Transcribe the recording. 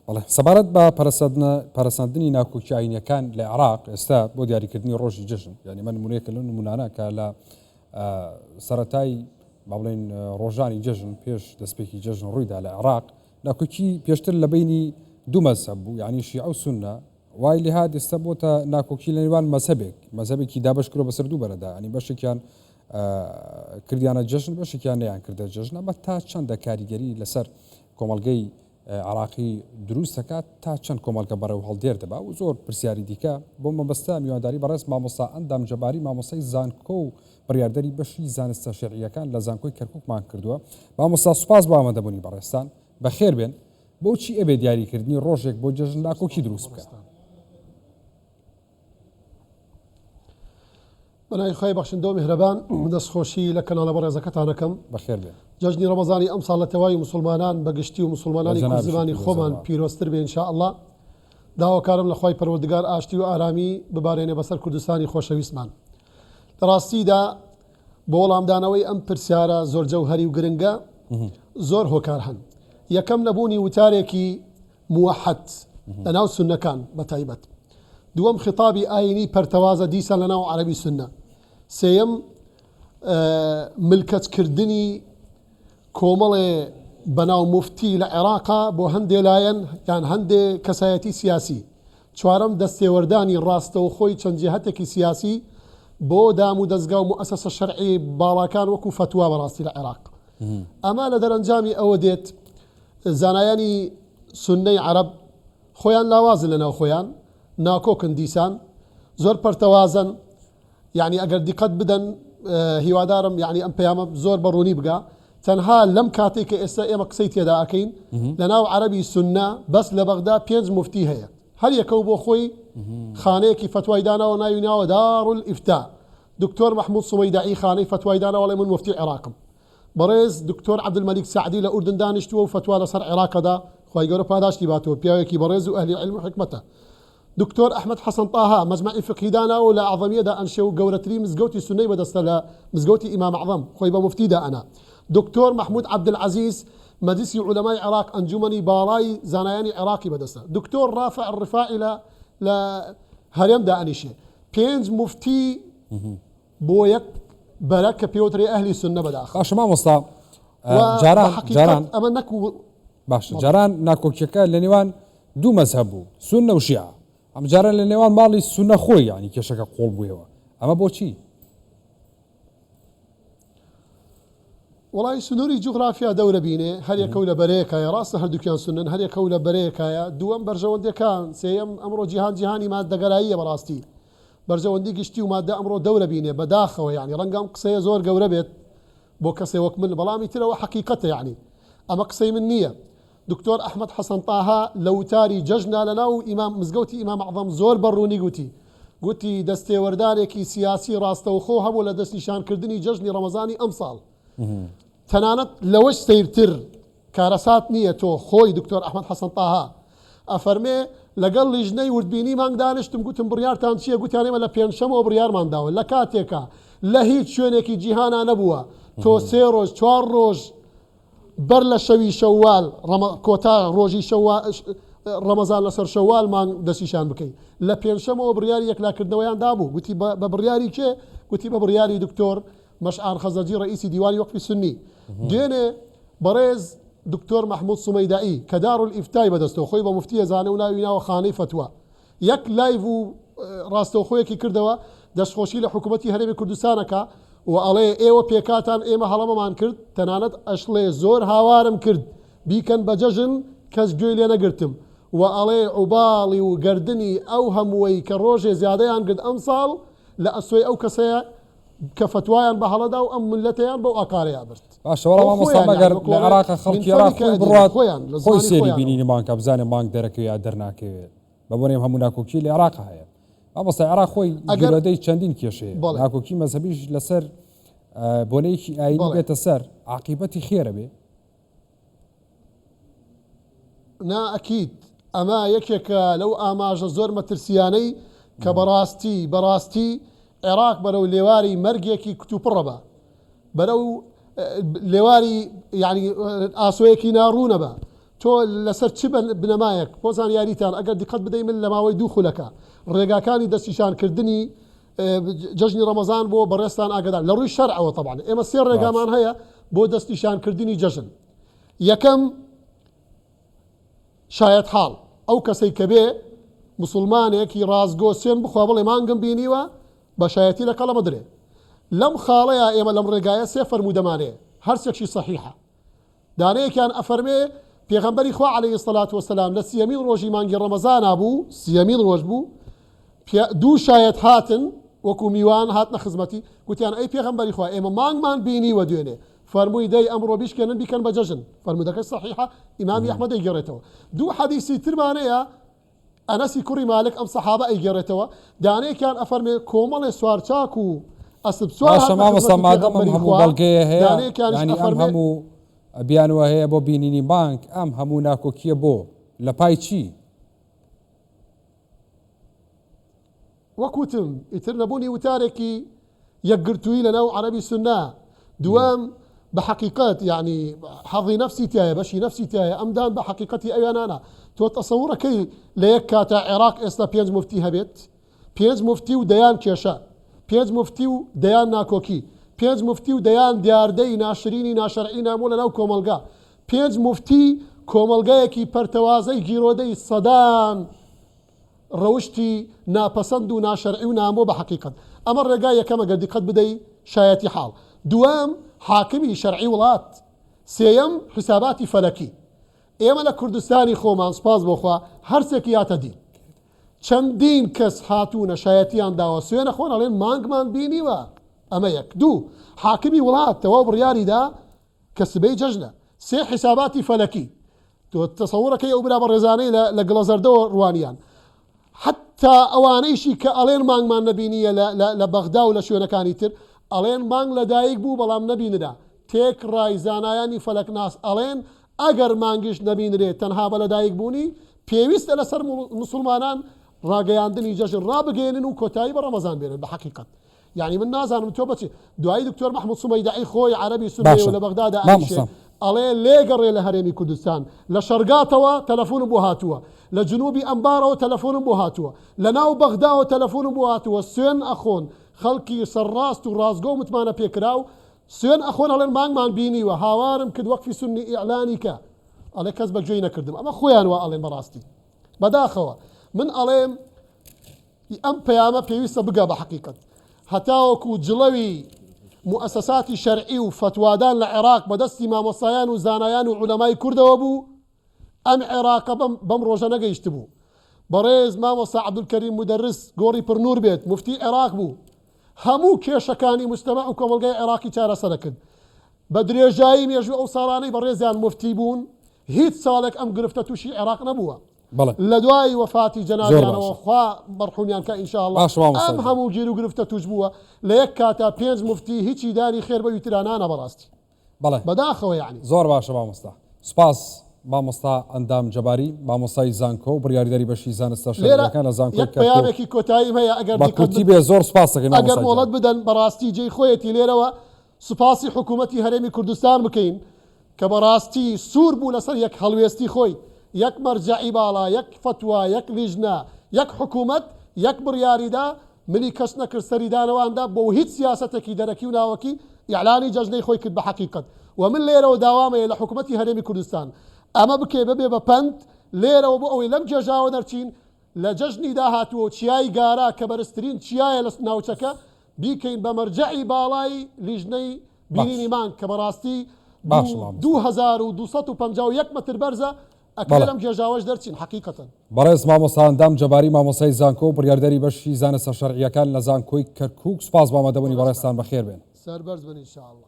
بەڵێ سەبارەت بە پەرەسەندنی ناکۆکی ئاینیەکان لە عێراق ئێستا بۆ دیاریکردنی ڕۆژی جەژن یعنی من نمونەیەکە لەو نمونانە کە لە سەرەتای با بڵێن ڕۆژانی جەژن پێش دەستپێکی جەژن ڕوویدا لە عێراق ناکۆکی پێشتر لە بینی دوو مەزهەب بوو یعنی شیعە و سوننە وای لێهات ئێستا بۆتە ناکۆکی لە نێوان مەزهەبێک مەزهەبێکی دابەش کرۆ بەسەر دوو بەرەدا ینی بەشێکیان کردیانە جەژن بەشێکیان نەیان کردە جەژن ئەمە تا چەندە کاریگەری لەسەر کۆمەڵگەی عێراقی دروست دەکات تا چەند کۆمەڵگە بەڕێو هەڵدێر دەبا و زۆر پرسیاری دیکە بۆ مەبەستە میوانداری بەڕێز مامۆستا ئەندام جەباری مامۆستای زانکۆ و بڕیاردەری بەشی زانستە شەرعییەکان لە زانکۆی کەرکوکمان کردووە مامۆستا سوپاس بۆ ئامادەبوونی بەڕێزتان بەخێر بێن بۆچی ئەبێ دیاریکردنی ڕۆژێک بۆ جەژن ناکۆکی دروست بکات؟ بەناوی خوای بەخشندە و میهرەبان دەستخۆشی لە کەناڵە بەڕێزەکەتان ئەکەم. بەخێر بێن. جەژنی ڕەمەزانی ئەمساڵ لە تەواوی موسوڵمانان بە گشتی و موسوڵمانانی کورد زمانی خۆمان پیرۆزتر بێ ان شاء اللە. داواکارم لە خوای پەروەردگار ئاشتی و ئارامی ببارێنێ بەسەر کوردستانی خۆشەویستمان. لە ڕاستیدا بۆ وەڵامدانەوەی ئەم پرسیارە زۆر جەوهەری و گرنگە زۆر هۆکار هەن. یەکەم نەبوونی وتارێکی موەحەد لە ناو سوننەکان بە تایبەت. دووەم خیتابی ئایینی پەرتەوازە دیسان لە ناو عەرەبی سوننە. سێیەم ملکەچ کردنی کۆمەڵێ بەناو موفتی لە عێراقا بۆ هەندێ لایەن یان هەندێ کەسایەتی سیاسی. چوارەم دەستێوەردانی ڕاستەوخۆی چەند جیهەتێکی سیاسی بۆ دام و دەزگا و موئەسەسە شەرعی باڵاکان وەکو فەتوا بەڕاستی لە عێراق. ئەمە لە دەرەنجامی ئەوە دێت زانایانی سوننەی عەرەب خۆیان لاوازن لەناو خۆیان ناکۆکن دیسان زۆر پەرتەوازەن یعنی ئەگەر دیقەت بدەن هیوادارم یعنی ئەم پەیامە زۆر بە ڕوونی بگا تەنها لەم کاتێک کە ئێستا ئێمە قسەی تێدا ئەکەین لەناو عەرەبی سوننە بەس لە بەغدا پێنج مفتی هەیە هەر یەکە و بۆ خۆی خانەیەکی فەتوای داناوە ناوی ناوە دارولئیفتا دکتۆر مەحمود سوەیدەعی خانەی فەتوای داناوە ئەڵێ من مفتی عێراقم بەڕێز دکتۆر عەبدولمەلیک سەعدی لە ئوردن دانیشتووە و فەتوا لەسەر عێراق ئەدا، خوای گەورە پاداشتی باتەوە، پیاوێکی بەڕێز و ئەهلی عیلم و حیکمەتە. دکتۆر ئەحمەد حەسەن تاها مەجمەعی فیقهی داناوە و لە ئەعزەمیە دائەنشێ و گەورەترین مزگەوتی سوننەی بەدەستە لە مزگەوتی ئیمام ئەعزەم، خۆی بە موفتی دائەنا. دکتۆر مەحمود عەبدولعەزیز مەجلیسی عولەمای عێراق ئەنجومەنی باڵای زانایانی عێراقی بەدەستە. دکتۆر ڕافع ڕفاعی لە لە هەرێم دائەنیشێ. پێنج موفتی بۆ یەک بەرە کە پێوترێ ئەهلی سوننە بەداخەوە. باشە مامۆستا و جاران بە حەقیقەت جاران ئەمە نەک و باشە بەڵێ. جاران ناکۆکیەکە لە نێوان دوو مەزهەب بوو سوننە و شیعە ئەم جارە لە نێوان ماڵی سوننە خۆی یانی کێشەکە قوڵ بوویەوە ئەمە بۆچی؟ وەڵی سنووری جوغرافیا دەورە بینێ هەر یەکەو لە بەرەیەکایە ڕاستە هەردووکیان سوننەن هەر یەکەو لە بەرەیەکایە دووەم بەرژەوەندیەکان سێیەم ئەمڕۆ جیهان جیهانی ماددەگەراییە بەڕاستی بەرژەوەندی گشتی و مادە ئەمڕۆ دەورە بینێ بەداخەوە یانی ڕەنگە ئەم قسەیە زۆر گەورە بێت بۆ کەسێ وەک من بەڵام ئیتر ئەوە حەقیقەتە یانی ئەمە قسەی من نییە دکتۆر ئەحمەد حەسەن تاها لە وتاری جەژنا لە ناو ئیمام مزگەوتی ئیمام ئەعظەم زۆر بە ڕوونی گوتی گوتی دەستێوەردانێکی سیاسی ڕاستەوخۆ هەبوو لە دەستنیشانکردنی جەژنی ڕەمەزانی ئەمساڵ تەنانەت لەوەش سەیرتر کارەسات نییە تۆ خۆی دکتۆر ئەحمەد حەسەن تاها ئەفەرمێ لەگەڵ لیژنەی وردبینی مانگ دانیشتم گوتم بڕیارتان چییە گوتیان ئێمە لە پێنجشەمەوە بڕیارمان داوە لە کاتێکا لە هیچ شوێنێکی جیهانا نەبووە تۆ سێ ڕۆژ چوار ڕۆژ بەر لە شەوی شەوال کۆتا ڕۆژی ڕەمەزان لەسەر شەوال مانگ دەستیشان بکەی لە پێنجشەمەوە بڕیاری یەکلاکردنەوەیان دابوو گوتی بە بڕیاری کێ گوتی بە بڕیاری دکتۆر مەشعان خەزرەجی ڕەئیسی دیوانی وەقفی سوننی دوێنێ بەڕێز دکتۆر مەحمود سومەیدەعی کە دارولئیفتای بەدەستەوە خۆی بە موفتی ئەزانێ و ناوی ناوە خانەی فەتوا یەک live و ڕاستەوخۆیەکی کردەوە دەستخۆشی لە حکوومەتی هەرێمی کوردستان ئەکا و ئەڵێ ئێوە پێکاتان ئێمە هەڵەمەمان کرد تەنانەت ئەشڵێ زۆر هاوارم کرد بیکەن بە جەژن کەس گوێی لێ نەگرتم و ئەڵێ عوباڵی و گەردنی ئەو هەمووەی کە ڕۆژێ زیادەیان گرت ئەمساڵ لە ئەستۆی ئەو کەسەیە کە فەتوایان بە هەڵە دا و ئەم مللەتەیان بەو ئاقارەیا برد. باشە وەڵا ئەو مامۆستا خۆیان مەگەر یانی وەکو لە ئەڵێ عێراقا من خەڵکی عێراق فەمی خۆی کە ئەدینم بڕوات خۆیان لە خۆی زمانی سێری خۆیانەوە. بینینی مانگ کا بزانێ مانگ دەرەکەوێ یا دەرناکەوێ بە بۆنەی ئەم هەموو ناکۆکی لە عێراقا هەیە مامۆستا عێراق خۆی ئەگەر گیرۆدەی چەندین کێشەیە بەڵێ. ناکۆکی مەزهەبیش لەسەر بۆنەیەکی ئایینی بەڵێ. بێتە سەر عاقیبەتی خێرە بێ نا ئەکید ئەمە یەکێکە لەو ئاماژە زۆر مەترسیانەی کە بەڕاستی بەڕاستی عێراق بەرەو لێواری مەرگێکی کتوپڕە بە بەرەو لێواری یعنی ئاسۆیەکی ناڕوونە بە. تۆ لەسەر چ بنەمایەک؟ بۆ زانیاریتان ئەگەر دیقەت بدەی من لە ماوەی دوو خولەکە ڕێگاکانی دەستنیشانکردنی جەژنی ڕەمەزان بۆ بەڕێزتان ئاگادار لە ڕووی شەرعەوە تەبعەن ئێمە سێ ڕێگامان هەیە بۆ دەستنیشانکردنی جەژن یەکەم شایەتحاڵ ئەو کەسەی کە بێ مسلمانێکی ڕاستگۆ سوێن بخوا بڵێ مانگم بینیوە بە شایەتی لە قەڵەمە درێ لەم خاڵەیە ئێمە لەم ڕێگایە سێ فەرموودەمانەیە هەرسێکشی سەحیحە دانەیەکیان ئەفەرمێ، پێغەمبەری خوا علیە الصلوە والسلام لە سیەمین ڕۆژی مانگی ڕەمەزانا بوو، سیەمین ڕۆژ بوو، دوو شایەت هاتن وەکو میوان هاتنە خزمەتی، گوتیان ئەی پێغەمبەری خوا ئێمە مانگمان بینیوە دوێنێ، فەرمووی دەی ئەمڕۆ بیشکێنن بیکەن بە جەژن، فەرموودەکەش سەحیحە ئیمامی ئەحمەد دەیگێڕێتەوە. دوو حەدیسی ترمان هەیە ئەنەسی کوڕی مالک ئەم سەحابە ئەیگێڕێتەوە، دانەیەکیان ئەفەرمێ کۆمەڵێ سوارچاک و ئەسپ سوار باشە هاتنە مامۆستا خزمەتی مادەم ئەم پێغەمبەری هەموو خوا، بەڵگەیە هەیە دانەیەکیانیش یانی ئەم ئەفەرمێ. هەموو بیانووە هەیە بۆ بینینی مانگ ئەم هەموو ناکۆکیە بۆ؟ لە پای چی؟ وەک وتم ئیتر نەبوونی وتارێکی یەکگرتوویی لەناو عەرەبی سوننە، دووەم بە حەقیقەت یەعنی حەزی نەفسی تیایە، بەشی نەفسی تیایە، ئەم دان بە حەقیقەتی ئەویانا نا. تۆ تەسەورەکەی لە یەک کاتا عێراق ئێستا پێنج موفتی هەبێت؟ پێنج موفتی و دەیان کێشە، پێنج موفتی و دەیان ناکۆکی، پێنج موفتی و دەیان دیاردەی ناشرینی ناشەرعی نامۆ لەناو کۆمەڵگا، پێنج موفتی کۆمەڵگایەکی پەرتەوازەی گیرۆدەی سەدان ڕەوشتی ناپەسەند و ناشەرعی و نامۆ بە حەقیقەت. ئەمە ڕێگای یەکەمە گەر دیقەت بدەی شایەتی حاڵ. دووەم حاکمی شەرعی وڵات. سێیەم حیساباتی فەلەکی. ئێمە لە کوردستانی خۆمان سوپاس بۆ خوا هەرسێکی یاتە دی. چەندین کەس هاتوونە شایەتیان داوە سوێنە خۆن ئەڵێن مانگمان بینیوە. ئەمە یەک. دوو حاکمی وڵات تەواو بڕیاری دا کە سبەی جەژنە. سێ حیساباتی فەلەکی. تۆ تەسەورەکەی ئەو برا بەڕێزانەی لە لە گڵەزەردەوە ڕوانیان. حەتتا ئەوانەیشی کە ئەڵێن مانگمان نەبینییە لە لە لە بەغدا و لە شوێنەکانی تر ئەڵێن مانگ لە دایک بوو بەڵام نەبینرا. تێکڕای زانایانی فەلەکناس ئەڵێن ئەگەر مانگیش نەبینرێ تەنها بە لەدایک بوونی پێویستە لەسەر موسڵمانان ڕاگەیاندنی جەژن ڕابگەیەنن و کۆتایی بە ڕەمەزان بێنن بە حەقیقەت. یانی من نازانم تۆ بەچی دوایی دکتۆر مەحمود سومەیدەعی خۆی عەرەبی سوننەیە باشە و لە بەغدا دائەنیشێ مامۆستا. ئەڵێ لێگەڕێ لە هەرێمی کوردستان لە شەرگاتەوە تەلەفونم بۆ هاتووە لە جنوبی ئەنبارەوە تەلەفونم بۆ هاتووە لە ناو بەغداوە تەلەفونم بۆ هاتووە سوێن ئەخۆن خەڵکی سەرڕاست و ڕاستگۆ و متمانە پێکراو سوێن ئەخۆن ئەڵێن مانگمان بینیوە هاوارم کرد وەقفی سوننی ئیعلانی کە ئەڵێ کەس بە گوێی نەکردم ئەمە خۆیان وا ئەڵێن بەڕاستی بەداخەوە من ئەڵێم ی ئەم پەیامە پێویستە بگا بە حەقیقەت. هەتاوەکو جڵەوی موئەسەساتی شەرعی و فەتوادان لە عێراق بە دەستی مامۆستایان و زانایان و عولەمای کوردەوە بوو، ئەم عێراقە بەم بەم ڕۆژە نەگەیشتبوو. بەڕێز مامۆستا عەبدولکەریم مودەرس گۆڕی پڕ نوور بێت، موفتی عێراق بوو. هەموو کێشەکانی موجتەمەع و کۆمەڵگای عێراقی چارەسەرەکرد. بە درێژایی مێژوو ئەو ساڵانەی بەڕێزیان موفتی بوون، هیچ ساڵێک ئەم گرفتە تووشی عێراق نەبووە. بەڵێ. لە دوای وەفاتی زۆر جەنابیانەوە باشە. خوا مەرحومیان کا ان شاء اللە باشە مامۆستا ئەم گیان. هەموو گیر و گرفتە توش بووە لە یەک کاتا پێنج موفتی هیچی دانی خێر بەوی ترا نانا بەڕاستی بەڵێ. بەداخەوە یەعنی. زۆر باشە مامۆستا. سوپاس مامۆستا ئەندام جەباری مامۆستای زانکۆ و بڕیاردەری بەشی زانستە لێرە شەرعیەکان لە زانکۆی یەک کەرکوک. پەیامێکی کۆتاییم هەیە ئەگەر بە دیقەت کورتی بد بێ زۆر سوپاس دەکەین ئەگەر مامۆستا گیان. مۆڵەت بدەن بەڕاستی جێی خۆیەتی لێرەوە سوپاسی حکوومەتی هەرێمی کوردستان بکەین کە بەڕاستی سوور بوو لەسەر یەک هەڵوێستی خۆی، یەک مەرجەعی باڵا، یەک فەتوا، یەک لیژنە، یەک حکوومەت، یەک بڕیاری دا، ملی کەس نەکرد سەری دانەواندا بۆ هیچ سیاسەتێکی دەرەکی و ناوەکی، ئیعلانی جەژنەی خۆی کرد بە حەقیقەت و من لێرەوە داوام هەیە لە حکوومەتی هەرێمی کوردستان ئەمە بکێ ببێ بە پەند لێرەوە بۆ ئەوەی لەم گێژاوە دەرچین لە جەژنی داهاتوو چیای گارا کە بەرزترین چیایە لە ناوچەکە بیکەین بە مەرجەعی باڵای لیژنەی باش بینینی مانگ کە بەڕاستی باشە مامۆستا. 2251 مەتر بەرزە ئەکرێ بەڵێ. لەم گێژاوەش دەرچین حەقیقەتەن. بەڕێز مامۆستا ئەندام جەباری مامۆستای زانکۆ و بڕیاردەری بەشی زانستە شەرعییەکان لە زانکۆی کەرکوک سوپاس بۆ ئامادەبوونی بەڕێزتان بەڕێزتان بەخێربێن. سەربەرز بن ان شاء اللە.